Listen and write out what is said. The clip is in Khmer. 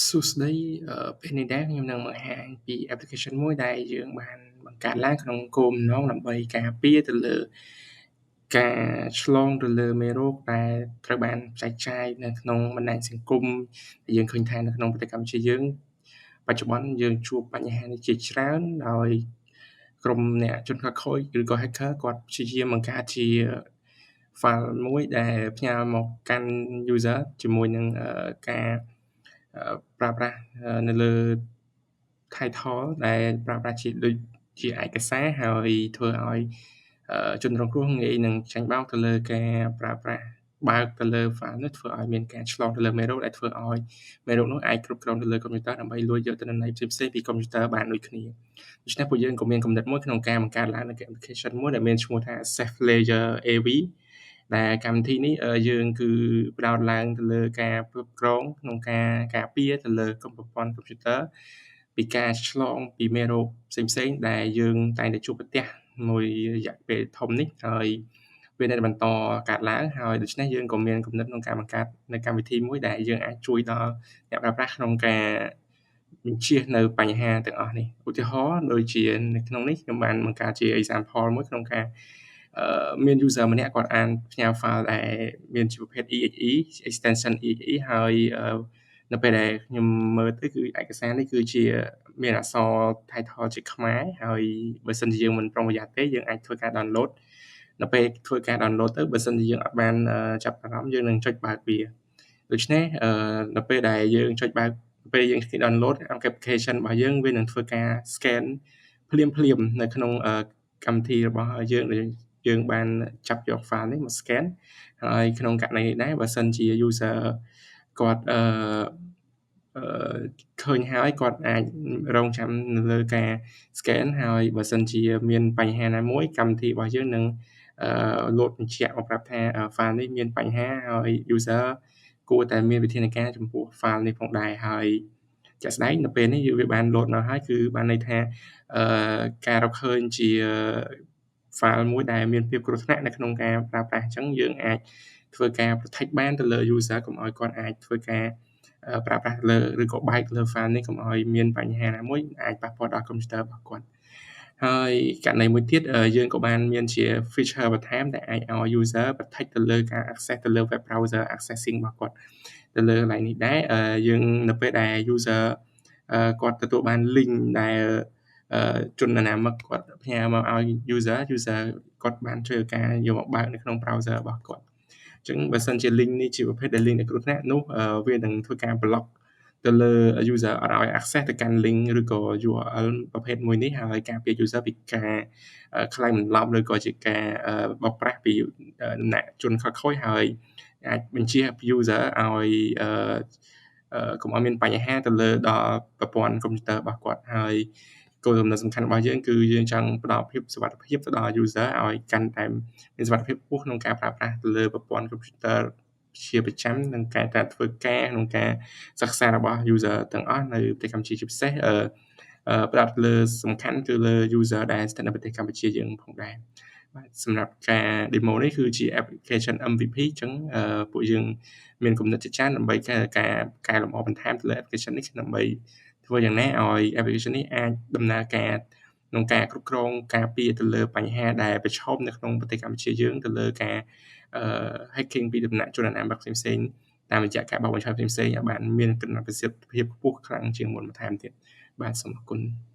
សួស្តីពេលនេះដែរខ្ញុំនឹងបង្ហាញពី application មួយដែលយើងបានបង្កើតឡើងក្នុងគោលបំណងដើម្បីការពារទៅលើការឆ្លងទៅលើមេរោគដែលត្រូវបានចែកចាយនៅក្នុងបណ្ដាញសង្គមដែលយើងឃើញថានៅក្នុងប្រទេសកម្ពុជាយើងបច្ចុប្បន្នយើងជួបបញ្ហានេះជាច្រើនដោយក្រុមអ្នកជនខិលខូចឬក៏ hacker គាត់ព្យាយាមបង្កើតជា file មួយដែលផ្ញើមកកាន់ user ជាមួយនឹងការប្រើប្រាស់នៅលើ title ដែលប្រើប្រាស់ជាដូចជាឯកសារហើយធ្វើឲ្យជនរងគ្រោះងាយនឹងចាញ់បោកទៅលើការប្រើប្រាស់បើកទៅលើ file នោះធ្វើឲ្យមានការឆ្លងទៅលើមេរោគដែលធ្វើឲ្យមេរោគនោះអាចគ្រប់គ្រងទៅលើកុំព្យូទ័រដើម្បីលួចយកទិន្នន័យផ្សេងៗពីកុំព្យូទ័របានដូចគ្នាដូច្នេះពួកយើងក៏មានគំនិតមួយក្នុងការបង្កើតឡើងនូវ application មួយដែលមានឈ្មោះថា Safe Layer AV ដែលកម្មវិធីនេះយើងគឺផ្ដោតឡើងទៅលើការគ្រប់គ្រងក្នុងការការពារទៅលើប្រព័ន្ធកុំព្យូទ័រពីការឆ្លងពីមេរោគផ្សេងៗដែលយើងតែងតែជួបប្រទះមួយរយៈពេលធំនេះហើយវានៅតែបន្តកើតឡើងហើយដូច្នេះយើងក៏មានគំនិតក្នុងការបង្កើតនៅកម្មវិធីមួយដែលយើងអាចជួយដល់អ្នកប្រើប្រាស់ក្នុងការបញ្ចៀសនៅបញ្ហាទាំងអស់នេះឧទាហរណ៍ដូចជានៅក្នុងនេះខ្ញុំបានបង្កើតជា example មួយក្នុងការមាន user ម្នាក់គាត់អានផ្ញើ file ដែលមានជាប្រភេទ EXE extension EXE ហើយនៅពេលដែលខ្ញុំមើលទៅគឺឯកសារនេះគឺជាមានអក្សរ title ជាខ្មែរហើយបើសិនជាយើងមិនប្រុងប្រយ័ត្នទេយើងអាចធ្វើការ download នៅពេលធ្វើការ download ទៅបើសិនជាយើងអត់បានចាប់អារម្មណ៍យើងនឹងចុចបើកវាដូច្នេះនៅពេលដែលយើងចុចបើកពេលយើង download application របស់យើងវានឹងធ្វើការ scan ភ្លាមភ្លាមនៅក្នុងកម្មវិធីរបស់យើងដែលយើងបានចាប់យក file នេះមក scan ហើយក្នុងករណីនេះដែរបើសិនជា user គាត់ឃើញហើយគាត់អាចរង់ចាំនៅលើការ scan ហើយបើសិនជាមានបញ្ហាណាមួយកម្មវិធីរបស់យើងនឹងលោតបញ្ជាក់មកប្រាប់ថា file នេះមានបញ្ហាហើយ user គួរតែមានវិធានការចំពោះ file នេះផងដែរហើយជាក់ស្ដែងនៅពេលនេះវាបានលោតមកហើយគឺបានន័យថាការរកឃើញជា file មួយដែលមានភាពគ្រោះថ្នាក់នៅក្នុងការប្រើប្រាស់អញ្ចឹងយើងអាចធ្វើការ protect បានទៅលើ user កុំឲ្យគាត់អាចធ្វើការប្រើប្រាស់លើឬក៏បែកលើ file នេះកុំឲ្យមានបញ្ហាណាមួយអាចប៉ះពាល់ដល់ computer របស់គាត់ហើយករណីមួយទៀតយើងក៏បានមានជា feature បន្ថែមដែលអាចឲ្យ user protect ទៅលើការ access ទៅលើ web browser accessing របស់គាត់ទៅលើកន្លែងនេះដែរយើងនៅពេលដែល user គាត់ទទួលបាន link ដែលជនអនាមិកគាត់ផ្ញើមកឲ្យ user គាត់បានធ្វើការយកមកបើកនៅក្នុង browser របស់គាត់អញ្ចឹងបើសិនជា link នេះជាប្រភេទដែល link ដែលគ្រោះថ្នាក់នោះវានឹងធ្វើការ block ទៅលើ user អត់ឲ្យ access ទៅកាន់ link ឬក៏ URL ប្រភេទមួយនេះហើយការពារ user ពីការក្លែងបន្លំឬក៏ជាការបោកប្រាស់ពីដំណាក់ជនខិលខូចហើយអាចបញ្ចៀស user ឲ្យកុំឲ្យមានបញ្ហាទៅលើដល់ប្រព័ន្ធកុំព្យូទ័ររបស់គាត់ហើយគោលបំណងសំខាន់របស់យើងគឺយើងចង់ផ្ដល់ភាពសុវត្ថិភាពទៅដល់ user ឲ្យកាន់តែមានសុវត្ថិភាពខ្ពស់ក្នុងការប្រើប្រាស់ទៅលើប្រព័ន្ធកុំព្យូទ័រជាប្រចាំនិងការតែធ្វើការក្នុងការសិក្សារបស់ user ទាំងអស់នៅប្រទេសកម្ពុជាជាពិសេសផ្ដោតលើសំខាន់គឺលើ user ដែលស្ថិតនៅប្រទេសកម្ពុជាយើងផងដែរបាទសម្រាប់ការ demo នេះគឺជា application MVP អញ្ចឹងពួកយើងមានគំនិតជាច្រើនដើម្បីការកែលម្អបន្ថែមទៅលើ application នេះដើម្បីធ្វើយ៉ាងណាឲ្យ application នេះអាចដំណើរការក្នុងការគ្រប់គ្រងការពារទៅលើបញ្ហាដែលប្រឈមនៅក្នុងប្រទេសកម្ពុជាយើងទៅលើការ hacking ពីដំណាក់ជនអនាមិកផ្សេងៗតាមរយៈការបោកបញ្ឆោតផ្សេងៗឲ្យបានមានប្រសិទ្ធភាពខ្ពស់ខ្លាំងជាងមុនបន្ថែមទៀតបាទសូមអរគុណ។